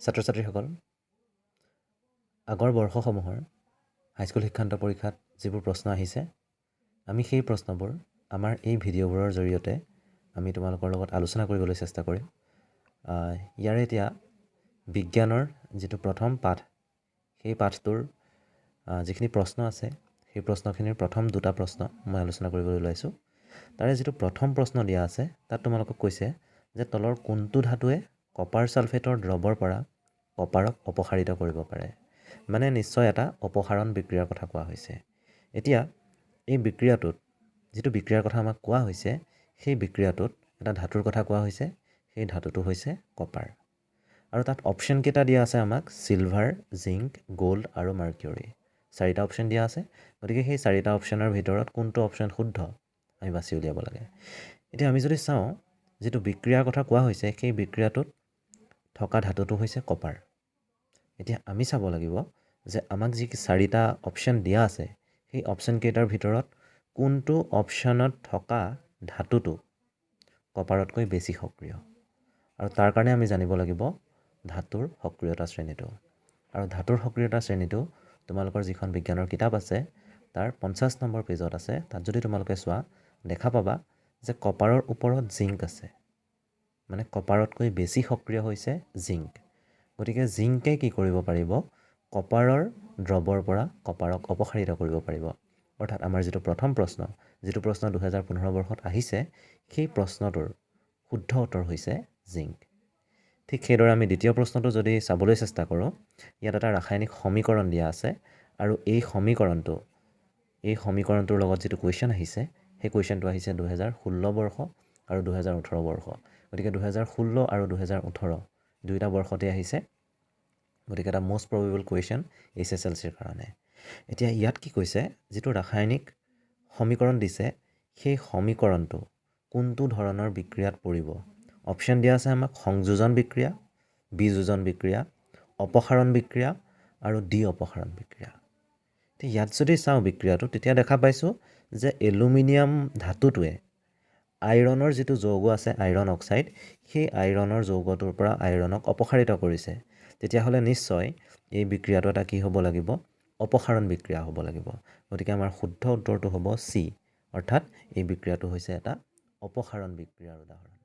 ছাত্ৰ ছাত্ৰীসকল, আগৰ বৰ্ষসমূহৰ হাইস্কুল শিক্ষান্ত পৰীক্ষাত যিবোৰ প্ৰশ্ন আহিছে, আমি সেই প্ৰশ্নবোৰ আমাৰ এই ভিডিঅ'বোৰৰ জৰিয়তে আমি তোমালোকৰ লগত আলোচনা কৰিবলৈ চেষ্টা কৰিম। ইয়াৰে এতিয়া বিজ্ঞানৰ যিটো প্ৰথম পাঠ, সেই পাঠটোৰ যিখিনি প্ৰশ্ন আছে, সেই প্ৰশ্নখিনিৰ প্ৰথম দুটা প্ৰশ্ন মই আলোচনা কৰিবলৈ ওলাইছোঁ। তাৰে যিটো প্ৰথম প্ৰশ্ন দিয়া আছে, তাত তোমালোকক কৈছে যে তলৰ কোনটো ধাতুৱে কপাৰ ছালফেটৰ দ্ৰৱৰ পৰা কপাৰক অপসাৰিত কৰিব পাৰে? মানে নিশ্চয় এটা অপসাৰণ বিক্ৰিয়াৰ কথা কোৱা হৈছে। এতিয়া এই বিক্ৰিয়াটোত যিটো বিক্ৰিয়াৰ কথা আমাক কোৱা হৈছে, সেই বিক্ৰিয়াটোত এটা ধাতুৰ কথা কোৱা হৈছে। সেই ধাতুটো হৈছে কপাৰ। আৰু তাত অপশ্যনকেইটা দিয়া আছে আমাক চিলভাৰ, জিংক, গ'ল্ড আৰু মাৰ্কিউৰি। চাৰিটা অপশ্যন দিয়া আছে। গতিকে সেই চাৰিটা অপশ্যনৰ ভিতৰত কোনটো অপশ্যন শুদ্ধ, আমি বাছি উলিয়াব লাগে। এতিয়া আমি যদি চাওঁ, যিটো বিক্ৰিয়াৰ কথা কোৱা হৈছে, সেই বিক্ৰিয়াটোত থকা ধাতুটো হৈছে কপাৰ। এতিয়া আমি চাব লাগিব যে আমাক যি চাৰিটা অপশ্যন দিয়া আছে, সেই অপশ্যনকেইটাৰ ভিতৰত কোনটো অপশ্যনত থকা ধাতুটো কপাৰতকৈ বেছি সক্ৰিয়। আৰু তাৰ কাৰণে আমি জানিব লাগিব ধাতুৰ সক্ৰিয়তা শ্ৰেণীটো। আৰু ধাতুৰ সক্ৰিয়তা শ্ৰেণীটো তোমালোকৰ যিখন বিজ্ঞানৰ কিতাপ আছে, তাৰ 50 নম্বৰ পেজত আছে। তাত যদি তোমালোকে চোৱা, দেখা পাবা যে কপাৰৰ ওপৰত জিংক আছে। মানে কপাৰতকৈ বেছি সক্ৰিয় হৈছে জিংক। গতিকে জিংকে কি কৰিব পাৰিব? কপাৰৰ দ্ৰৱৰ পৰা কপাৰক অপসাৰিত কৰিব পাৰিব। অৰ্থাৎ আমাৰ যিটো প্ৰথম প্ৰশ্ন, যিটো প্ৰশ্ন 2015 বৰ্ষত আহিছে, সেই প্ৰশ্নটোৰ শুদ্ধ উত্তৰ হৈছে জিংক। ঠিক সেইদৰে আমি দ্বিতীয় প্ৰশ্নটো যদি চাবলৈ চেষ্টা কৰোঁ, ইয়াত এটা ৰাসায়নিক সমীকৰণ দিয়া আছে আৰু এই সমীকৰণটোৰ লগত যিটো কুৱেশ্যন আহিছে, সেই কুৱেশ্যনটো আহিছে 2016 বৰ্ষ আৰু 2018 বৰ্ষ। গতিকে 2016 আৰু 2018 দুয়োটা বৰ্ষতে আহিছে। গতিকে এটা মষ্ট প্ৰবেবল কুৱেশ্যন এইচএছএলচিৰ কাৰণে। এতিয়া ইয়াত কি কৈছে? যিটো ৰাসায়নিক সমীকৰণ দিছে, সেই সমীকৰণটো কোনটো ধৰণৰ বিক্ৰিয়াত পৰিব? অপশ্যন দিয়া আছে আমাক সংযোজন বিক্ৰিয়া, বিযোজন বিক্ৰিয়া, অপসাৰণ বিক্ৰিয়া আৰু দ্বি অপসাৰণ বিক্ৰিয়া। এতিয়া ইয়াত যদি চাওঁ বিক্ৰিয়াটো, তেতিয়া দেখা পাইছোঁ যে এলুমিনিয়াম ধাতুটোৱে আইৰণৰ যিটো যৌগ আছে, আইৰণ অক্সাইড, সেই আইৰণৰ যৌগটোৰ পৰা আইৰণক অপসাৰিত কৰিছে। তেতিয়াহ'লে নিশ্চয় এই বিক্ৰিয়াটো এটা কি হ'ব লাগিব? অপসাৰণ বিক্ৰিয়া হ'ব লাগিব। গতিকে আমাৰ শুদ্ধ উত্তৰটো হ'ব চি। অৰ্থাৎ এই বিক্ৰিয়াটো হৈছে এটা অপসাৰণ বিক্ৰিয়াৰ উদাহৰণ।